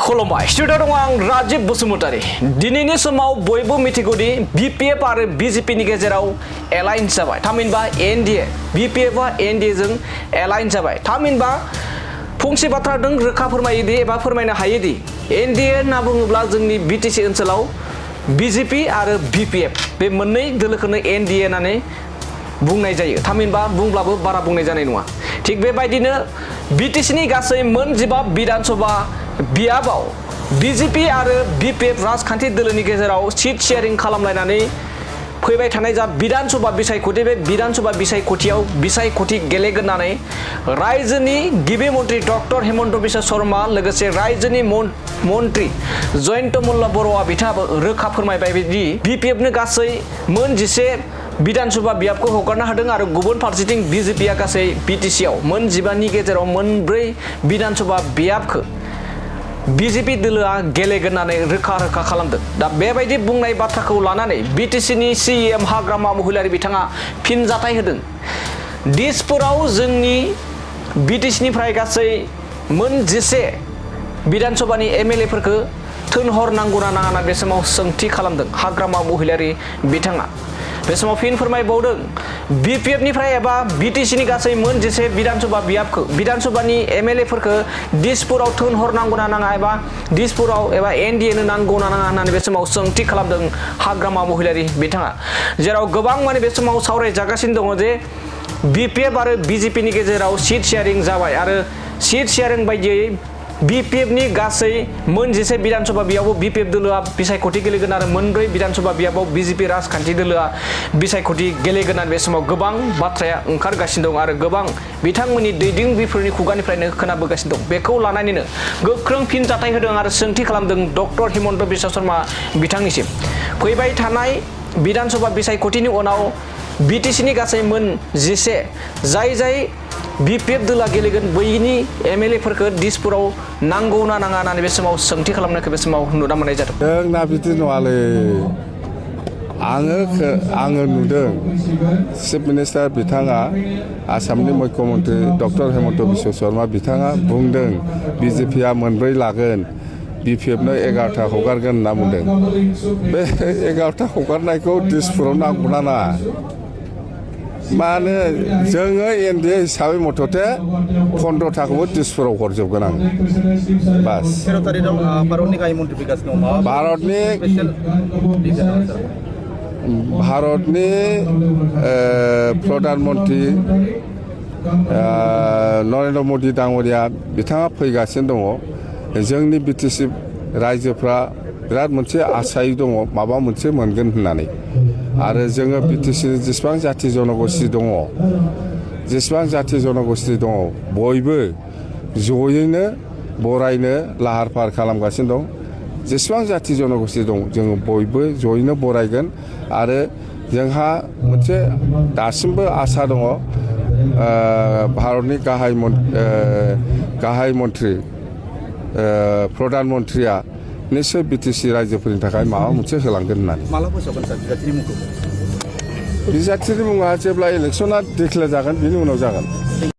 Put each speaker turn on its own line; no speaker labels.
खुलुमबाय स्टुडिअ दङ आं राजीब बसुमतारी दिनैनि समाव बयबो मिथिगौदि बीपीएफ आरो बीजेपी नि गेजेराव एलायन्स जाबाय थामहिनबा एनडीए बीपीएफ आ एनडीए जों एलायन्स जाबाय थामहिनबा फंसे बाथ्रा दों रोखा फोरमायोदि एबा फोरमायनो हायोदि एनडीए होनना बुङोब्ला जोंनि बीटीसी ओनसोलाव बीजेपी आरो बीपीएफ बे मोननै दोलोखौनो एनडीए होननानै बुंनाय जायो थामहिनबा बुंब्लाबो बारा बुंनाय जानाय नङा थिग बेबायदिनो बीटीसी नि गासै मोन 15 विधानसभा बियाबाव बीजेपी आरो बीपीएफ राजखान्थि दोलोनि गेजेराव सीट शेयारिं खालामलायनानै फैबाय थानाय जा विधानसभा बिसायख'थि बे विधानसभा बिसायख'थियाव बिसायख'थि गेलेगोननानै रायजोनि गिबि मन्त्रि डक्टर हेमन्त बिश्व शर्मा लोगोसे रायजोनि मन्त्रि जयन्त मल्ल बर'आ बिथाङाबो रोखा फोरमायबाय दि बीपीएफ नो गासै मोन 11 विधानसभा बियाबखौ हगारना होदों आरो गुबुन फारसेथिं बीजेपी आ गासै बीटीसी आव मोन 15 नि गेजेराव मोन 4 विधानसभा बियाबखौ बीजेपी दोलोआ गेलेगोन होननानै रोखा खालामदों दा बेबायदि बुंनाय बाथ्राखौ लानानै बीटीसी नि सीएम हाग्रामा महिलारि बिथाङा फिनजाथाय होदों दिसपुराव जोंनि बीटीसी निफ्राय गासै मोन 11 विधानसभानि एमएलए फोरखौ थोनहरनांगौना नाङा होनना बे समाव सोंथि खालामदों हाग्रामा महिलारि बिथाङा बे समाव फिन फोरमायबावदों बीपीएफ निफ्राय एबा बीटीसी नि गासै मोन 11 विधानसभा बियाबखौ विधानसभानि एमएलए फोरखौ दिसपुराव थोनहरनांगौना नाङा एबा दिसपुराव एबा एनडीए नो नांगौना नाङा होननानै बे समाव सोंथि खालामदों हाग्रामा महिलारि बिथाङा जेराव गोबां माने बे समाव सावरायजागासिनो दङ जे बीपीएफ आरो बीजेपी नि गेजेराव सीट शेयारिं जाबाय आरो सीट शेयारिं बायदियै बीपीएफ नि गासै मोन 11 विधानसभा बियाबाव बीपीएफ दोलोआ बिसायख'थि गेलेगोन आरो मोन 4 विधानसभा बियाबाव बीजेपी राजखान्थि दोलोआ बिसायख'थि गेलेगोन आरो बे समाव गोबां बाथ्राया ओंखारगासिनो दं आरो गोबां बिथांमोननि दैदेनगिरिफोरनि खुगानिफ्रायनो खोनाबोगासिनो दं बेखौ लानानैनो गोख्रों फिनजाथाय होदों आरो सोंथि खालामदों डक्टर हेमन्त बिश्व शर्मा बिथांनिसिम फैबाय थानाय विधानसभा बिसायख'थिनि उनाव बीटीसी नि गासै मोन 11 जाय बीपीएफ दोला गेलेगोन बैनि एमएलए फोरखौ दिसपुराव नांगौना नाङा होननानै बे समाव सोंथि खालामनायखौ बे समाव नुना मोननाय जादों
जोंना बिदि नङालै आङो नुदों चिफ मिनिस्टार बिथाङा आसामनि मुख्यमन्त्रि डक्टर हेमन्त बिश्व शर्मा बिथाङा बुंदों बीजेपीआ मोन 4 लागोन बीपीएफ नो 11टा हगारगोन होनना बुंदों बे 11टा हगारनायखौ दिसपुराव नांगौना नाङा माने जोङो एनडीए हिसाबै मथथे 15टाखौबो दिसपुराव हरजोबगोन आं बास
13 तारिखआव भारतनि गाहाय मन्थ्रि बिकासनि
भारतनि प्रधान मन्त्रि नरेन्द्र मदि दाङरिया बिथाङा फैगासिनो दङ जोंनि बीटीसी रायजोफ्रा बिराद मोनसे आसायै दङ माबा मोनसे मोनगोन होननानै आरो जोङो बीटीसी जेसेबां जाथि जनगोष्ठी दङ बयबो जयैनो बरायनो लाहार फाहार खालामगासिनो दं जेसेबां जाथि जनगोष्ठी दं जोङो बयबो जयैनो बरायगोन आरो जोंहा मोनसे दासिमबो आसा दङ भारतनि गाहाय मन्त्रि प्रधान मन्त्रिया निश्चय बीटीसी रायजोफोरनि थाखाय माबा मोनसे होलांगोन होननानै
माला फोसावगोन सार बिजाथिनि मुंखौ
बिजाथिनि मुङा जेब्ला इलेक्सना डिक्लेयार जागोन बिनि उनाव जागोन